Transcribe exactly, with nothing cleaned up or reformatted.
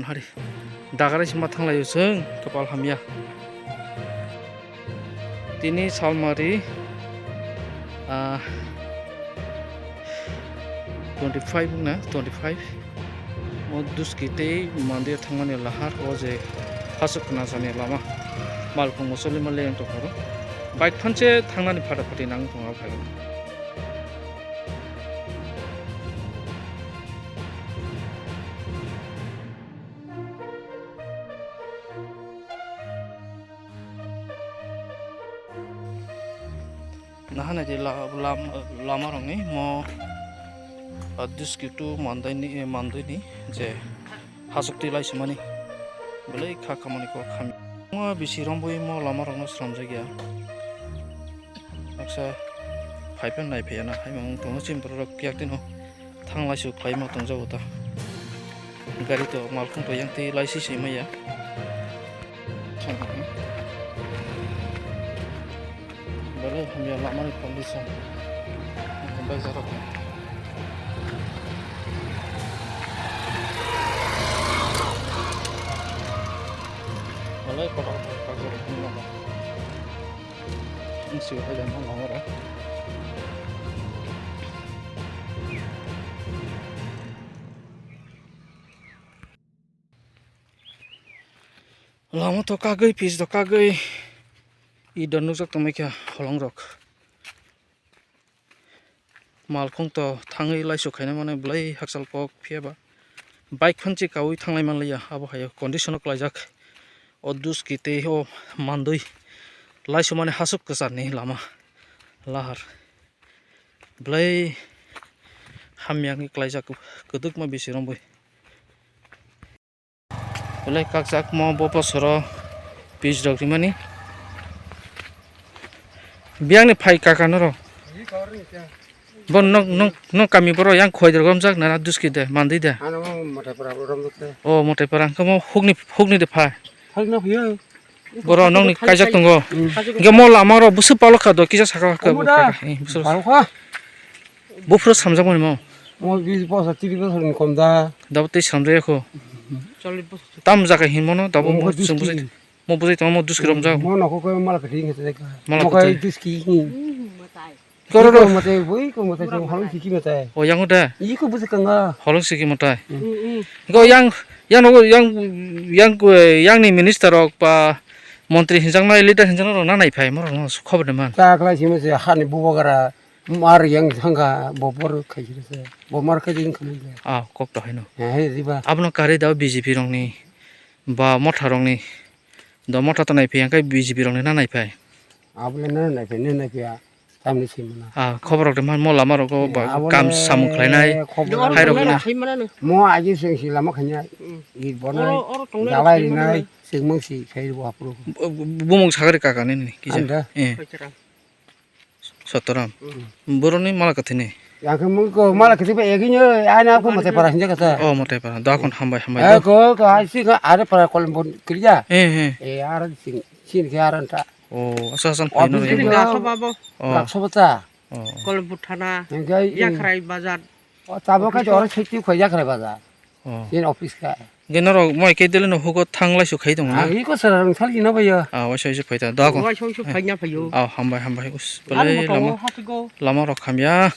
Hari dagarai sima thanglaio chwng, kapal hamya. Tini salmari, ah, twenty five wngna, twenty five. O Duski tei Mandwi thangmani lahar o je hasuk khna sani lama. Malkhung bo solima leyang tongphuru. Bike phanse thangnani phata phati nang tongo o phaio. Nahana je la-, lam-, lama rokni mo, ah, Duski to Mandai ni, eh, Mandwi ni je hasuk twi lai sumani belai kha kamani kok hamya. Mo bisi rwngwi mo lama rokno swnamjakya. Baksa phaiphano naiphaiya na, haimung tongo chini borok rok kiyak tino. Thanglai su khlaima tongjago ta. Gari to malkhung to yang tei laisi se maya. Belai hamya lamani condition. Bai jara ko. Belai kotor kotor jora hinwi mano. Ang sio hai jang nang oro. Lama to kagwi, pitch to kagwi. I do nukjak tongmai kha holong rok. Malkhung to thangwi laisuk khaina mane belai hakchal kok phiya ba. Bike phansi kaui thanglai manliya, abo hai condition o klaijak. O Duski tei o Mandwi laisuk mane hasuk kwcharni lama lahar. Belai hamya wngwi klaijak kwdwkma bisi romwi. Belai kakchakma bo bosoro pitch rok rimani. Biyangni phai kaka norok. Bo nok, nok, nok kami borok yang khoi rok romjak na Duski de, Mandwi de. Ano mo Motaipara romjak de. O Motaipara, hwnkhe mo hukni, hukni de pha. Phai no phiyo. Borok nokni kaijak tongo. Hwnkhe mo lama rok bwswk palok kha do, kisa saka kha. Omo da. Kaka, eh, bwswk. Palok kha. Buphuru samjakmani mo. Mo bis bosor, tris bosor ni kom da. Dabo tei samjakya kho. Tam jaga hinmano dabo mo chwng bwsai. Mo bwsai tongma mo Duski romjak. Mo nokho khe mala kwthwi hinwi sajak. Mala kwthwi. Duski hin. Koro ro. Iko mate, boi iko mate, chwng halong siki mate. O yang da. Iko bwsai kanga. Halong siki mate. Go yang, yang nogo yang, yang, yang ni minister rok ba montri hinjaknai, leader hinjaknai rok na naiphai, morok no khobor de man. Ta khlai simi se hani bubagra. Mar yang thangkha, bo bor khai se, bo mar khai jing khamung le. Ah, kok to haino. He, he, diba. Abono kari dao B J P rokni, ba motha rokni, do motha to naiphai, hingke B J P rokni na naiphai. Abole na naiphai, na naiphai, tamni simana. Ah, khobor rok de man mo lama rogo, ba kam samung khlainai, hai rok na. Mo aji sing si lama khanya, i bona, oro, oro tongnai dalai rok rinai, sing mung si khai bo apro. Bu-, bu-, bumung sagari kaka ni, ni, kisa. Anda. Eh. Sotoram. Boroni mala kathini. Yang ke mung ko mala kathi ba egin yo, ai na ko mate para hinja kata. Oh, mate para. Da kon hambai, hambai. Ai ko, ko ai si ka are para kolom bon kriya. Eh, eh. Eh, ar sin, sin ke aran ta. Oh, asa asan pai no. Office ni ga so babo. Oh. Rak so bata. Oh. Kolom buthana. Yang kai, yang krai bazar. O, tabo ka jora safety khoi jak rai bazar. Oh. Yen office ka. Ge norok moi ke dele no hugo thang lai su khai tong na. Agi ko sara rang sal ina baya. Ah, waisa waisa phai ta. Da ko. Waisa waisa phai nya phayo. Ah, hambai, hambai. Us, belai lama. Lama rok hamya.